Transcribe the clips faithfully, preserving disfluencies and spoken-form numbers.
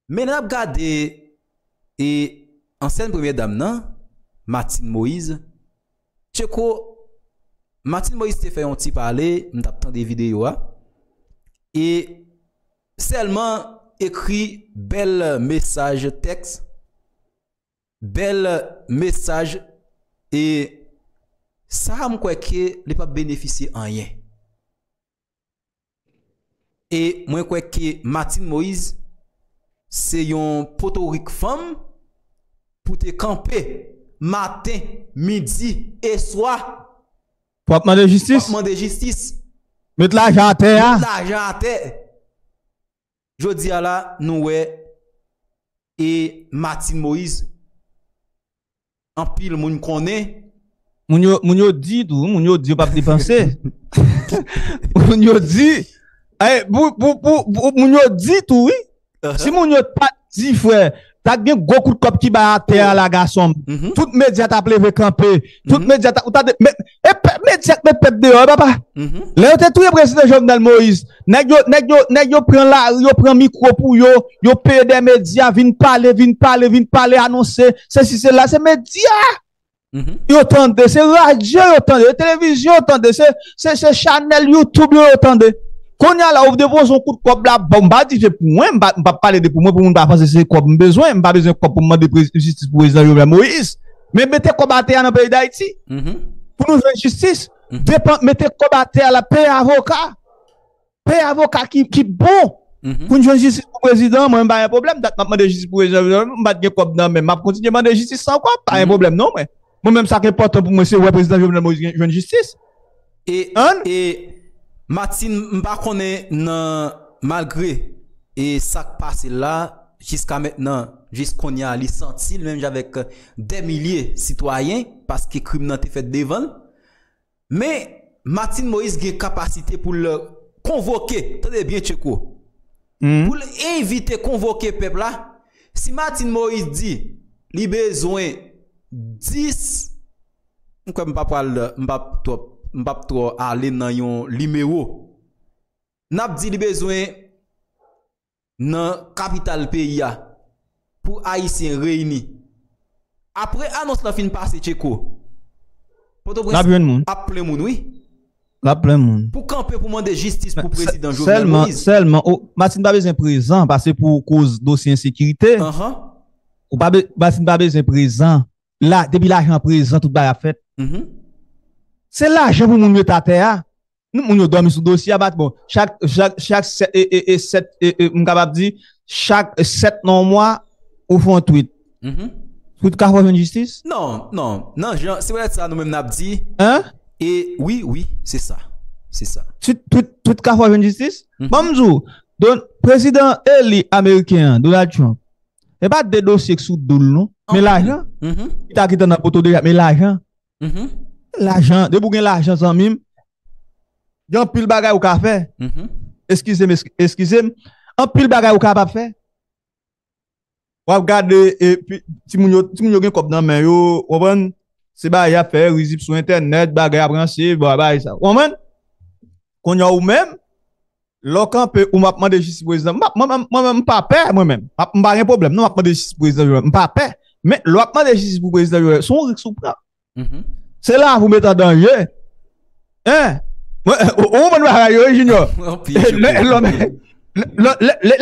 Men lè n ap gade e ansyèn premyè dam nan, Martine Moïse, Tcheko, Martine Moïse te fè yon ti pale, m t ap tande videyo a, e sèlman ekri bèl mesaj tèks, bèl mesaj, e sa a m kwè ke li p ap benefisye anyen. E mwen kwè ke Martine Moïse se yon potorik fanm pou te kanpe maten, midi e swa. Pou ap mande jistis? Pou ap mande jistis. Met lajan atè a. Met lajan atè. Jodi a la, nou wè e Martine Moïse, anpil moun konnen. Moun yo, moun yo di tou, moun yo di yo p ap depanse. Moun yo di, eh, pou, pou, pou, pou, moun yo di tou, wi. Si moun yo t pa t di, frè, ta gen gwo kout kòb ki bay atè a la, gason m. Tout medya t ap leve kanpe. Tout medya t ap, ou ta de, men, e pèp, medya k met pèp deyò, wi, papa. Lè yo te touye prezidan Jovenel Moïse, nèg yo, nèg yo, nèg yo pran lari, yo pran mikwo pou yo, yo peye de medya, vin pale, vin pale, vin pale, anonse, sesi, sela, se medya. Yo tande, se radyo yo tande, se televizyon yo tande, se, se, se chanèl YouTube yo, yo tande. Kounye a la, ou depoze yon kout kòb la, bon, m pa di se pou mwen, m pa, m pa pale de pou mwen, pou moun pa panse se kòb m bezwen, m pa bezwen kòb pou m mande prez- jistis pou prezidan Jovenel Moïse. Men mete kòb atè a nan peyi Dayiti. Pou nou jwenn jistis, depan, mete kòb atè a la, peye avoka. Peye avoka ki, ki bon. Pou n jwenn jistis pou prezidan, mwen m pa gen pwoblèm. Dat m ap mande jistis pou prezidan, m pa t gen kòb nan men m, m ap kontinye mande jistis san kòb, pa gen pwoblèm non mwen. Mwen menm sa k enpòtan pou mwen se wè prezidan Jovenel Moïse jwenn jistis. E, e Martine, m pa konnen nan, malgre e sa k pase la, jiska mentnan, jis kounye a, li santi l menm jan avèk dè milye sitwayen, paske krim nan te fèt devan l. Men, Martine Moïse gen kapasite pou l konvoke, tande byen Tcheko, pou l envite, konvoke pèp la. Si Martine Moïse di li bezwen dis, m kwè m pa pral, m p ap twò, m p ap twò ale nan yon nimewo. N ap di li bezwen nan kapital peyi a pou Ayisyen reyini. Apre anons lan fin pase, Tcheko, Pòtoprens ap plen moun, wi. L ap plen moun. Pou kanpe, pou mande jistis pou prezidan Jovenel Moïse. Sèlman, sèlman, Martine pa bezwen prezan, paske pou koz dosye ensekirite. Ou pa be, Martine pa bezwen prezan. La, depi lajan prezan, tout bagay ap fèt. Se lajan pou moun yo t atè a. Nou, moun yo dòmi sou dosye a, bat bon. Chak, chak, chak sèt, e, e, e, sèt, e, e, m kapab di, chak sèt nan yon mwa, ou fè yon tweet. Tweet ka fè w jwenn jistis? Non, non. Nan jan, se petèt sa nou menm n ap di. Hein? E wi, wi, se sa. Se sa. Tweet, tweet, tweet ka fè w jwenn jistis? Ban m di w, don, prezidan eli ameriken an, Donald Trump, e pa de dosye k sou do l, non. Men lajan. Li ta gentan nan poto deja, men lajan. Lajan, depi w gen lajan, zanmi m, gen anpil bagay ou ka fè. Eskize m, eskize m. Anpil bagay ou kapab fè. W ap gade, epi, timoun yo, timoun yo gen kòb nan men yo, w konprann? Se bagay y ap fè, rizib sou entènèt, bagay ap ranse, bagay sa. W konprann? Kounye a ou menm, lè w kanpe, ou m ap mande jistis pou prezidan. M pa, mwen menm, mwen menm, m pa pè, mwen menm. M pa gen pwoblèm, non, m ap mande jistis pou prezidan Jovenel. M pa pè. Men, lè w ap mande jistis pou prezidan Jovenel, se yon risk ou pran. Se lavi w met an danje. Hein? Ou konprann bagay yo, wi, Junior?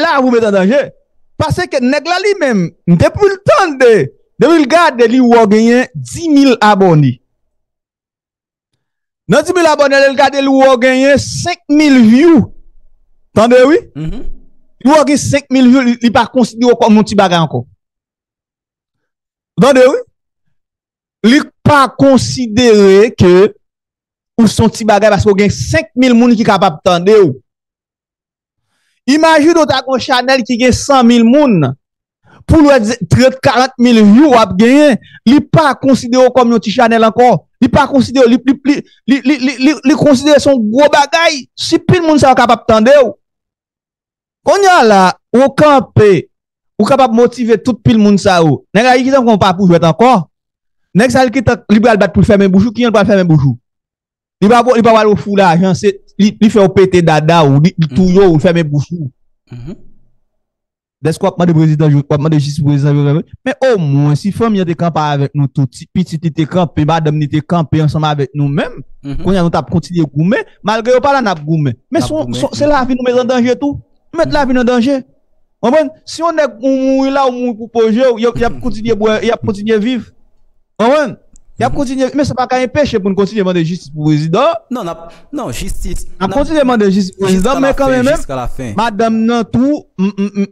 Lavi w met an danje. Paske nèg la li menm, depi l tande, depi l gade, li wè w genyen dis mil abòne. Nan dis mil abòne, lè l gade, li wè w genyen senk mil view. Tande, wi? Li wè w gen senk mil view, li, li pa konsidere w kòm yon ti bagay ankò. Ou tande, wi? Li pa konsidere ke ou se yon ti bagay paske w gen senk mil moun ki kapab tande w. Imajine w ta gen yon chanèl ki gen san mil moun, pou l wè trant, karant mil view w ap genyen, li pa konsidere w kòm yon ti chanèl ankò. Li pa konsidere w, li, li, li konsidere se yon gwo bagay. Si pil moun sa yo kapab tande w, Kounye a la, ou kanpe, ou kapab motive tout pil moun sa yo. Nèg la, li gentan pran w pa pou jwèt ankò. Nèg sa, li gentan, li pral bat pou l fèmen bouch ou, kijan l pral fèmen bouch ou? Li pa, li pa pral ofri w lajan, se, li, li fè w pete dada w, li, li touye w, li fèmen bouch ou. Dèske w ap mande prezidan, w ap mande jistis pou prezidan Jovenel Moïse. Men omwen, si fanmi an te kanpe avèk nou tou, ti, pitit li te kanpe, madanm li te kanpe ansanm avèk nou menm, kounye a nou t ap kontinye goumen, malgre yo pa la n ap goumen. Men se lavi nou met an danje tou. Nou met lavi nou an danje. Konprann? Si yon nèg ou mouri la, ou mouri pou poze w, y ap kontinye bwè, y ap kontinye viv. Konprann? Y ap kontinye, men sa pa ka enpeche pou n kontinye mande jistis pou prezidan. Non, n ap, non, jistis. N ap kontinye mande jistis pou prezidan, men kanmenm, madanm nan tou,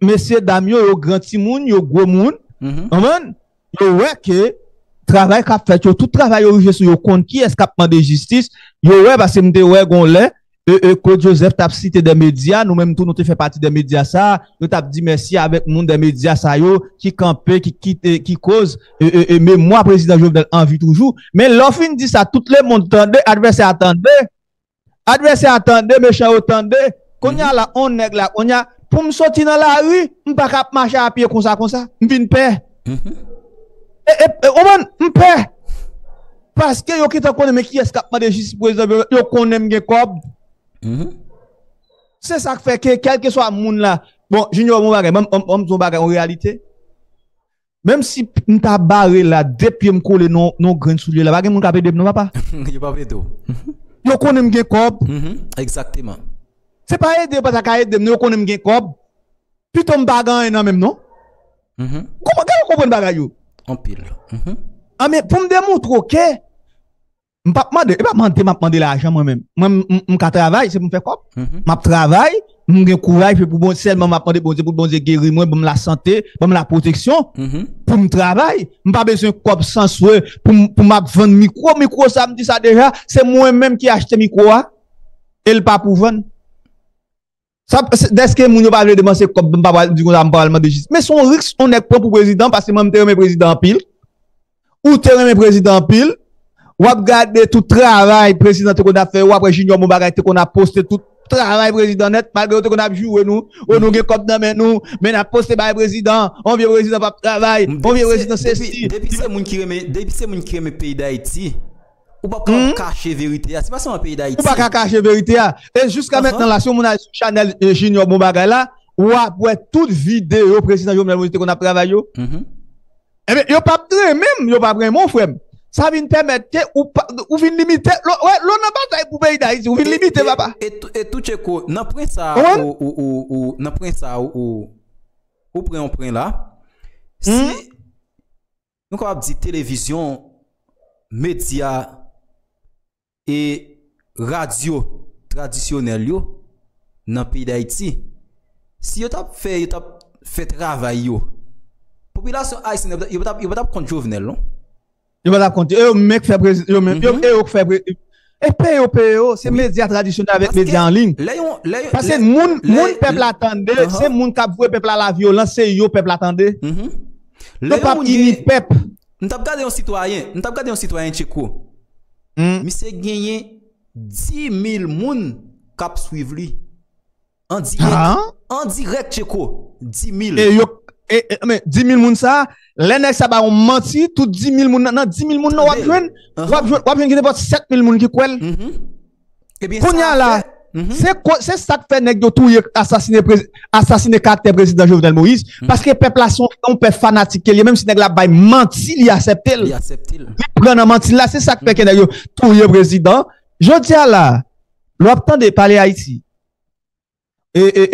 mesye dam yo, yo gran timoun, yo gwo moun. Konprann? Yo wè ke travay k ap fèt yo, tout travay yo rive sou yo, konn kiyès k ap mande jistis, yo wè, paske m te wè gon lè, e, e, Claude Joseph t ap site de medya, nou menm tou nou te fè pati de medya sa, yo t ap di mèsi avèk moun de medya sa yo ki kanpe, ki kite, ki koz e, e, e, memwa prezidan Jovenel an vi toujou. Men lè w fin di sa, tout lemonn tande, advèsè a tande, advèsè a tande, mechan yo tande. Kounye a la, on nèg la, kounye a, pou m soti nan lari, m pa ka ap mache a pye konsa, konsa. M vin pè. E, e, e, ou konprann? M pè. Paske yo gentan konnen, men kiyès k ap mande jistis pou prezidan Jovenel, yo konnen m gen kòb. Se sa k fè ke, kèlkeswa moun la, bon, Junior, bon bagay, ban m, ban m, ban m di yon bagay, yon reyalite. Menm si m ta bare la, de pye m kole nan, nan yon grenn soulye la, pa gen moun k ap ede m non, papa. Yo p ap ede w. Yo konnen m gen kòb. Egzakteman. Se pa ede yo pa ta ka ede m, non, yo konnen m gen kòb. Pito m pa gen anyen nan men m, non. Kòman, gade w konprann bagay yo? Anpil. A, men pou m demontre w ke m p ap mande, e pa mande m ap mande lajan mwen menm. Mwen, m, m, m ka travay, se pou m fè kòb. M ap travay, m gen kouraj, se pou Bondye, sèlman m ap mande Bondye, pou Bondye geri mwen, ban m lasante, ban m lapwoteksyon, pou m travay. M pa bezwen kòb san swe pou m, pou m ap vann mikwo. Mikwo sa, m di sa deja, se mwen menm ki achte mikwo a, e l pa pou vann. Sa, se, dèske moun yo pa vle depanse kòb, m pa pral di konsa, m pa pral mande jistis. Men se yon risk yon nèg pran pou prezidan, paske mwen, m te renmen prezidan anpil. Ou te renmen prezidan anpil. W ap gade tout travay prezidan te konn ap fè yo, w ap wè Junior Bon Bagay te konn ap poste tout travay prezidan nèt, malgre yo te konn ap joure nou, o nou gen kòb nan men nou, men n ap poste bay prezidan, on vye prezidan p ap travay, on vye prezidan sesi. Depi se moun ki renmen, depi se moun ki renmen peyi Dayiti, ou p ap kapab kache verite a. Se pa sèlman peyi Dayiti. Ou pa ka kache verite a. E jiska mentnan la, si yon moun al sou chanèl, eh, Junior Bon Bagay la, w ap wè tout videyo prezidan Jovenel Moïse te konn ap travay yo. Ebyen, yo p ap renmen m, yo p ap renmen w, frè m. Sa vin pèmèt ke ou, pa, ou vin limite, lè w nan batay pou peyi Dayiti, ou vin limite, papa. E tou, e tou Tcheko, nan pwen sa a, ou, ou, ou, ou, nan pwen sa a, ou, ou pran yon pwen la. Si nou kapab di televizyon, medya e radyo tradisyonèl yo nan peyi Dayiti, si yo t ap fè, yo t ap fè travay yo, popilasyon ayisyèn yo pa t ap, yo pa t ap kont Jovenel, non. Yo pa t ap kont, e yo menm k fè prezidan, yo menm, yo, e yo k fè prezidan. E peye yo, peye yo, se medya tradisyonèl avèk medya an liy. Paske moun, moun pèp la tande, se moun k ap voye pèp la lavyolans, se yo pèp la tande. Yo p ap ini pèp. M t ap gade yon sitwayen, m t ap gade yon sitwayen Tcheko. Misye genyen dis mil moun k ap swiv li. An dirèk, an dirèk Tcheko, dis mil. E yo, e, e, men dis mil moun sa, lè nèg sa ba yon manti, tout dis mil moun nan, nan dis mil moun nan w ap jwenn, w ap jwenn, w ap jwenn gen nenpòt sèt mil moun ki kwè l. Ebyen, kounye a la, se ko-, se sa k fè nèg yo touye, asasine prezi-, asasine karaktè prezidan Jovenel Moïse, paske pèp la se yon, yon pèp fanatik ke li ye, menm si nèg la bay manti, li aksepte l. Li aksepte l. Li pran nan manti l la, se sa k fè ke nèg yo touye prezidan. Jodi a la, lè w ap tande pale Ayiti, e, e,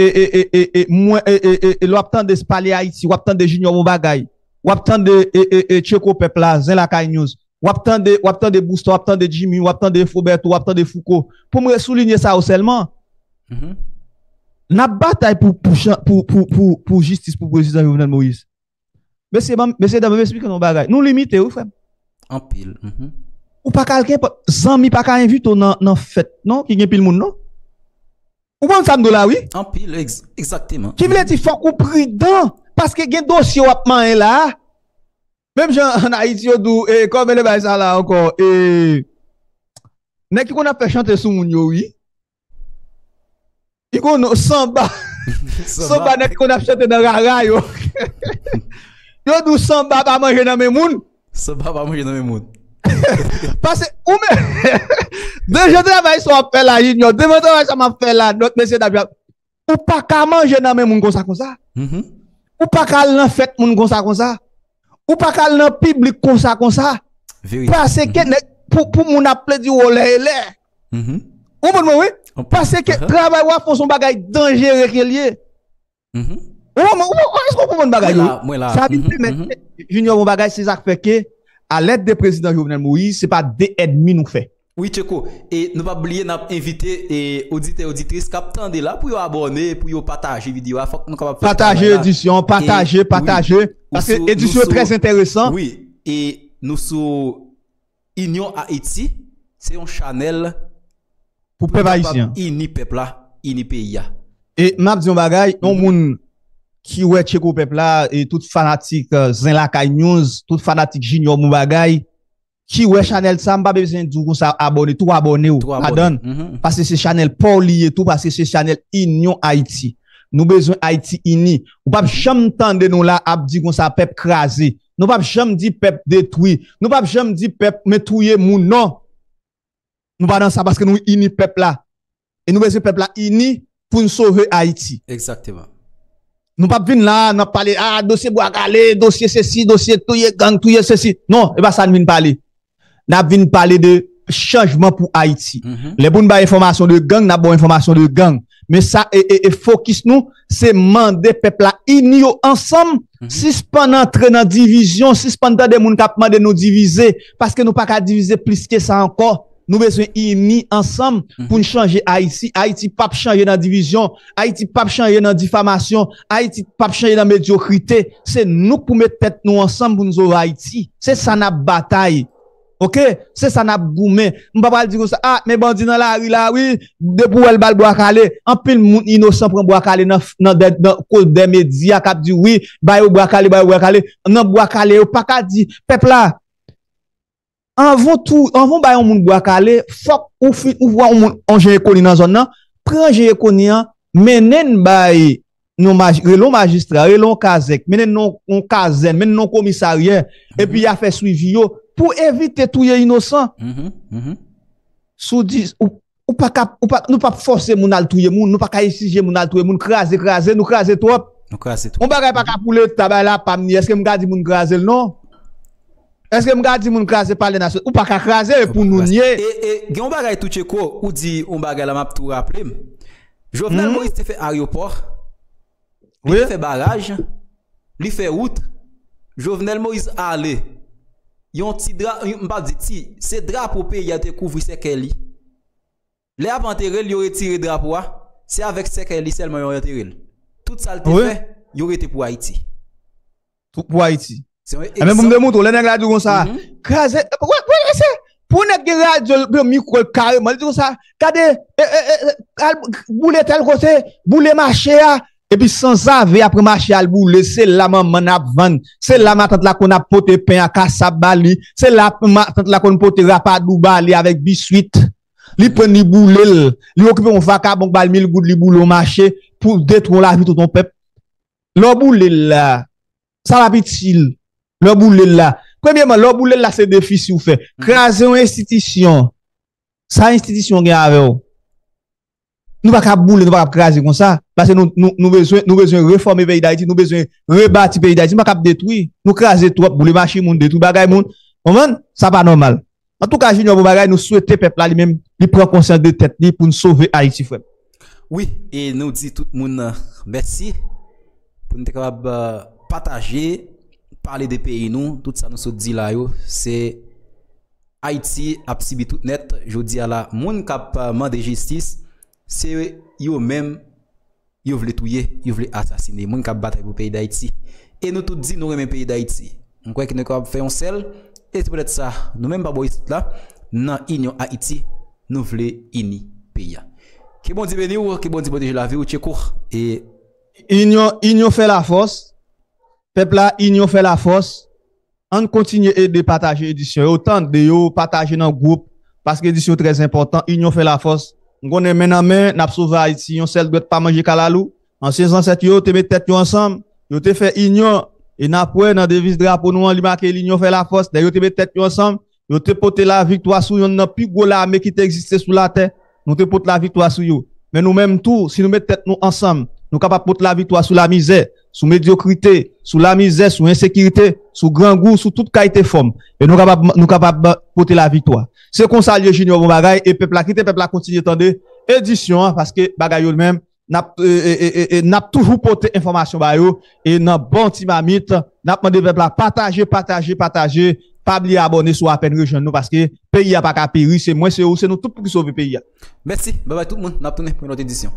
e, mwen, e, e, e, e, lè w ap tande pale Ayiti, w ap tande Junior Bon Bagay, w ap tande, e, e, e, Tcheko Pèp la, Zen Lakay News, w ap tande, w ap tande Bousta, w ap tande Jimmy, w ap tande Foberto, w ap tande Fouco. Pou m resoulinye sa yo sèlman, n ap batay pou, pou, chan-, pou, pou, pou, pou jistis pou prezidan Jovenel Moïse. Mesye, ban m, mesye, dam, ban m esplike nou yon bagay. Nou limite, wi, frè m. Anpil. Ou pa ka al kenpòt, zanmi pa ka envite w nan, nan fèt, non, ki gen pil moun, non. Ou konprann sa m di w la, wi? Anpil, egz-, egzakteman. Ki vle di, fòk ou pridan, paske gen dosye w ap manyen la. Menm jan ann Ayiti, yo di w, e, kòman le bagay sa la ankò? E, nèg ki konn ap fè chante sou moun yo, wi. Li gon non, sanba. Sanba, nèg ki konn ap chante nan rara yo. Yo di w sanba pa manje nan men moun. Sanba pa manje nan men moun. Paske ou menm, de jan travay sa w ap fè la, Junior, de jan travay sa m ap fè la, lòt mesye dam yo, ou pa ka manje nan men moun konsa, konsa. Ou pa ka al nan fèt moun konsa konsa. Ou pa ka al nan piblik konsa konsa. Verite. Paske nèg, pou, pou moun ap plede di w lè e lè. Ou konprann mwen, wi? Paske travay w ap fè se yon bagay danjere ke l ye. Ou konprann, ou, ou, èske w konprann bagay yo? Sa vin pèmèt Junior bon bagay, se sa k fè ke, a lèd de prezidan Jovenel Moïse, se pa de ènmi nou fè. Wi, Tcheko, e nou p ap bliye, n ap envite e oditè, oditris k ap tande la pou yo abòne, pou yo pataje videyo a. Fòk nou kapab fè travay la. Pataje edisyon, pataje, pataje, paske edisyon trè enteresan. Wi, e nou sou Inyon Ayiti, se yon chanèl pou pèp ayisyen, ini pèp la, ini peyi a. E m ap di yon bagay, yon moun ki wè Tcheko Pèp la, e tout fanatik, euh, Zen Lakay News, tout fanatik Junior bon bagay, ki wè chanèl sa, m pa bezwen di w konsa abòne, tou abòne w ladan l. Paske se chanèl pa w li ye tou, paske se chanèl Inyon Ayiti. Nou bezwen Ayiti ini. Ou p ap janm tande nou la ap di konsa pèp kraze. Nou p ap janm di pèp detwi. Nou p ap janm di pèp men touye moun, non. Nou pa nan sa paske nou ini pèp la. E nou bezwen pèp la ini pou n sove Ayiti. Egzakteman. Nou p ap vin la, n ap pale, ah, dosye bwa kale, dosye sesi, dosye touye gang, touye sesi. Non, e pa sa n vin pale. N ap vin pale de chanjman pou Ayiti. Lè pou n bay enfòmasyon de gang, n ap ba w enfòmasyon de gang. Men sa, e, e, e fokis nou, se mande pèp la ini yo ansanm, sispann antre nan divizyon, sispann tande moun k ap mande nou divize, paske nou pa ka divize plis ke sa ankò. Nou bezwen ini ansanm pou n chanje Ayiti. Ayiti p ap chanje nan divizyon. Ayiti p ap chanje nan difamasyon. Ayiti p ap chanje nan medyokrite. Se nou k pou met tèt nou ansanm pou n sove Ayiti. Se sa n ap batay. Oke? Se sa n ap goumen. M pa pral di konsa, ah, men bandi nan lari la, wi. Depi w wè l ba l bwa kale. Anpil moun inosan pran bwa kale nan, nan, nan, nan koz dè medya k ap di, wi, ba yo bwa kale, ba yo bwa kale. Nan bwa kale, yo pa ka di, pèp la, anvan tou, anvan w bay yon moun bwa kale, fòk ou fin, ou wè yon moun, yon jan e koni nan zòn nan, pran jan e koni an, mennen n bay yon maj-, rele yon majistra, rele yon kazèk, mennen n nan yon kazèn, mennen n nan yon komisarya, epi y a fè swivi yo pou evite touye inosan. Si w di, ou, ou pa ka, ou pa, nou p ap fòse moun al touye moun, nou pa ka esije moun al touye moun, kraze, kraze, nou kraze twòp. Nou kraze twòp. Yon bagay pa ka pou Leta bay lapam ni, èske m ka di moun kraze l, non? Èske m ka di moun kraze palè nasyonal? Ou pa ka kraze, e pou nou n ye. E, e, gen yon bagay tou, Tcheko, ou di yon bagay la, m ap tou raple m. Jovenel Moïse te fè aryopò, li te fè baraj, li fè wout. Jovenel Moïse ale. Yon ti dra, m pa di ti, se drapo peyi a te kouvri sèkèy li. Lè y ap antere l, yo retire drapo a, se avèk sèkèy li sèlman yo antere l. Tout sa l te fè, yo rete pou Ayiti. Pou, pou Ayiti. Se yon egzanp. Ebyen, pou m demontre w, lè nèg la di w konsa, kraze, wè, wè, wè, se, pou nèg gen radyo l, gen mikwo l kareman, li di konsa, gade, e, e, e, e, al boule tèl kote, boule mache a, epi sanzave apre mache al boule, se la manman n ap vann, se la matant la konn ap pote pen a kasab ba li, se la matant la konn pote rapadou ba li avèk biswit. Li pran li boule l, li okipe yon vakabon k ba l mil goud, li boule yon mache pou detwi yon lavi tout yon pèp. Lè w boule l la, sa l ap itil lè w boule l la? Premyèman, lè w boule l la, se defisi w fè. Kraze yon enstitisyon, sa enstitisyon gen avè w? Nou pa ka ap boule, nou pa ka ap kraze konsa. Paske nou, nou, nou bezwen, nou bezwen refòme peyi Dayiti, nou bezwen rebati peyi Dayiti. Nou pa ka ap detwi. Nou kraze twòp, boule machin moun, detwi bagay moun. Konprann? Sa pa nòmal. Antouka, Junior bon bagay, nou swete pèp la li menm, li pran konsyans de tèt li pou n sove Ayiti, frè m. Wi, e nou di tout moun, euh, mèsi pou n te kapab, euh, pataje, pale de peyi nou, tout sa nou sot di la yo, se Ayiti ap sibi tout nèt. Jodi a la, moun k ap, euh, mande jistis, se yo menm yo vle touye, yo vle asasine moun k ap batay pou peyi Dayiti. E nou tout di nou renmen peyi Dayiti. M kwè ke nou kapab fè yon sèl, e se poutèt sa, nou menm pa bò isit la, nan Inyon Ayiti, nou vle ini peyi a. Ke Bondye beni w, ke Bondye pwoteje lavi w, Tcheko. E inyon, inyon fè lafòs. Pèp la, inyon fè lafòs. Ann kontinye ede pataje edisyon yo, tande yo, pataje nan gwoup, paske edisyon trè enpòtan, inyon fè lafòs. M konnen men nan men, n ap sove Ayiti, yon sèl dwèt pa manje kalalou. Ansyen zansèt yo te met tèt yo ansanm, yo te fè inyon, e n ap wè nan deviz drapo nou an, li make linyon fè lafòs. Lè yo te met tèt yo ansanm, yo te pote laviktwa sou yonn nan pi gwo lame ki te egziste sou latè. Nou te pote laviktwa sou yo. Men nou menm tou, si nou met tèt nou ansanm, Nou kapab pote laviktwa sou lamizè, sou medyokrite, sou lamizè, sou ensekirite, sou grangou, sou tout kalite fòm. E nou kapab, nou kapab pote laviktwa. Se konsa l ye, Junior, bon bagay, e pèp la, kite pèp la kontinye tande edisyon an, paske bagay yo menm, n ap, e, e, e, e, e, n ap toujou pote enfòmasyon ba yo, e nan bon ti mamit, n ap mande pèp la pataje, pataje, pataje, pa bliye abòne si w apèn rejwenn nou, paske peyi a pa ka peri, se mwen, se ou, se nou tout pou ki sove peyi a. Mèsi, babay tout moun, n ap tounen pou yon lòt edisyon.